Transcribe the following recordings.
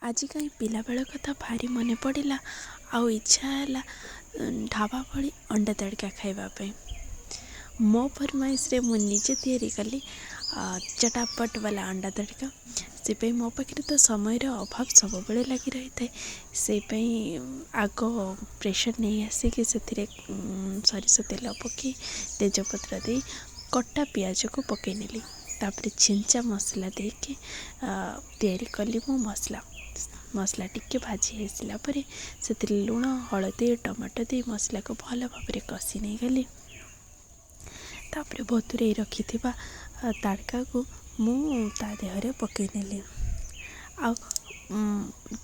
ଆଜି କାହିଁ ପିଲାବେଳ କଥା ଭାରି ମନେ ପଡ଼ିଲା ଆଉ ଇଚ୍ଛା ହେଲା ଢାବା ଭଳି ଅଣ୍ଡା ତଡ଼କା ଖାଇବା ପାଇଁ। ମୋ ଫରମାଇଶରେ ମୁଁ ନିଜେ ତିଆରି କଲି ଚଟାପଟ ବାଲା ଅଣ୍ଡା ତଡ଼କା। ସେଥିପାଇଁ ମୋ ପାଖରେ ତ ସମୟର ଅଭାବ ସବୁବେଳେ ଲାଗି ରହିଥାଏ। ସେଇପାଇଁ ଆଗ ପ୍ରେସର୍ ନେଇ ଆସିକି ସେଥିରେ ସୋରିଷ ତେଲ ପକାଇ, ତେଜପତ୍ର ଦେଇ, କଟା ପିଆଜକୁ ପକାଇ ନେଲି। ତା'ପରେ ଛିଞ୍ଚା ମସଲା ଦେଇକି ତିଆରି କଲି ମୁଁ ମସଲା। ମସଲା ଟିକେ ଭାଜି ହେଇସାରିଲା ପରେ ସେଥିରେ ଲୁଣ, ହଳଦୀ, ଟମାଟୋ ଦେଇ ମସଲାକୁ ଭଲ ଭାବରେ କଷି ନେଇଗଲି। ତା'ପରେ ବତୁରେଇ ରଖିଥିବା ତଡ଼କାକୁ ମୁଁ ତା ଦେହରେ ପକାଇ ନେଲି ଆଉ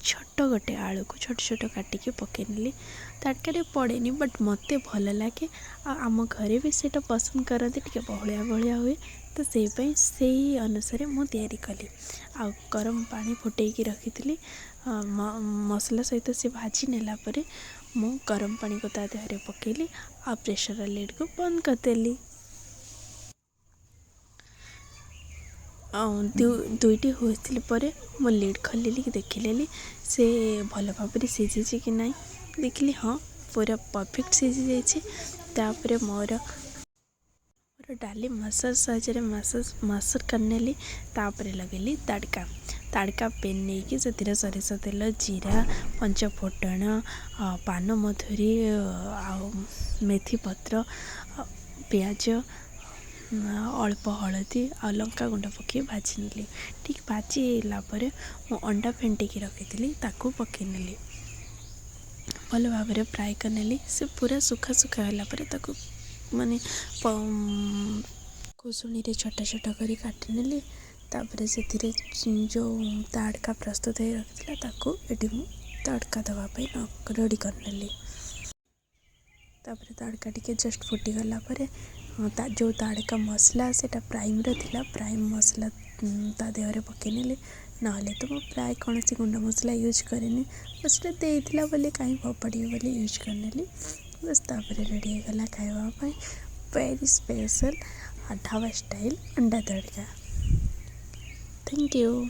ଛୋଟ ଗୋଟେ ଆଳୁକୁ ଛୋଟ ଛୋଟ କାଟିକି ପକାଇ ନେଲି। ତଡ଼କାରେ ପଡ଼େନି, ବଟ୍ ମୋତେ ଭଲ ଲାଗେ ଆଉ ଆମ ଘରେ ବି ସେଇଟା ପସନ୍ଦ କରନ୍ତି। ଟିକେ ବହଳିଆ ବହଳିଆ ହୁଏ ତ, ସେଇ ପାଇଁ ସେଇ ଅନୁସାରେ ମୁଁ ତିଆରି କଲି। ଆଉ ଗରମ ପାଣି ଫୁଟେଇକି ରଖିଥିଲି। ମସଲା ସହିତ ସେ ଭାଜି ନେଲା ପରେ ମୁଁ ଗରମ ପାଣିକୁ ତା ଦେହରେ ପକାଇଲି ଆଉ ପ୍ରେସର୍ର ଲିଡ଼୍କୁ ବନ୍ଦ କରିଦେଲି। ଆଉ ଦୁଇଟି ହୁଇସିଲ୍ ପରେ ମୁଁ ଲିଡ଼୍ ଖୋଲିଲି, ଦେଖିଲେଲି ସେ ଭଲ ଭାବରେ ସିଝିଛି କି ନାହିଁ। ଦେଖିଲି, ହଁ, ପୁରା ପରଫେକ୍ଟ ସିଝି ଯାଇଛି। ତା'ପରେ ମୋର ଡାଲି ମସାଜ ସାହାଯ୍ୟରେ ମସାଜ ମସର କରିନେଲି। ତା'ପରେ ଲଗେଇଲି ତଡ଼କା। ତଡ଼କା ପେନ୍ ନେଇକି ସେଥିରେ ସୋରିଷ ତେଲ, ଜିରା, ପଞ୍ଚ ଫୁଟଣ, ପାନମଧୁରୀ ଆଉ ମେଥି ପତ୍ର, ପିଆଜ, ଅଳ୍ପ ହଳଦୀ ଆଉ ଲଙ୍କା ଗୁଣ୍ଡ ପକାଇ ଭାଜି ନେଲି। ଠିକ୍ ଭାଜି ହେଲା ପରେ ମୁଁ ଅଣ୍ଡା ଫେଣ୍ଟିକି ରଖିଥିଲି, ତାକୁ ପକାଇ ନେଲି। ଭଲ ଭାବରେ ଫ୍ରାଏ କରିନେଲି। ସେ ପୁରା ଶୁଖା ଶୁଖା ହେଲା ପରେ ତାକୁ ମାନେ କୁଶୁଣିରେ ଛୋଟ ଛୋଟ କରି କାଟିନେଲି। ତା'ପରେ ସେଥିରେ ଯେଉଁ ତଡ଼କା ପ୍ରସ୍ତୁତ ହେଇ ରଖିଥିଲା, ତାକୁ ଏଠି ମୁଁ ତଡ଼କା ଦେବା ପାଇଁ ରେଡ଼ି କରିନେଲି। ତା'ପରେ ତଡ଼କା ଟିକେ ଜଷ୍ଟ ଫୁଟିଗଲା ପରେ ତା ଯେଉଁ ତଡ଼କା ମସଲା, ସେଇଟା ପ୍ରାଇମ୍ର ଥିଲା, ପ୍ରାଇମ୍ ମସଲା ତା ଦେହରେ ପକାଇନେଲି। ନହେଲେ ତ ମୁଁ ପ୍ରାୟ କୌଣସି ଗୁଣ୍ଡ ମସଲା ୟୁଜ୍ କରେନି। ସେଟା ଦେଇଥିଲା ବୋଲି କାହିଁ ଫୋପାଡ଼ିବି ବୋଲି ୟୁଜ୍ କରିନେଲି, ବାସ୍। ତା'ପରେ ରେଡ଼ି ହେଇଗଲା ଖାଇବା ପାଇଁ ଭେରି ସ୍ପେଶାଲ୍ ଢାବା ଷ୍ଟାଇଲ୍ ଅଣ୍ଡା ତଡ଼କା। Thank you.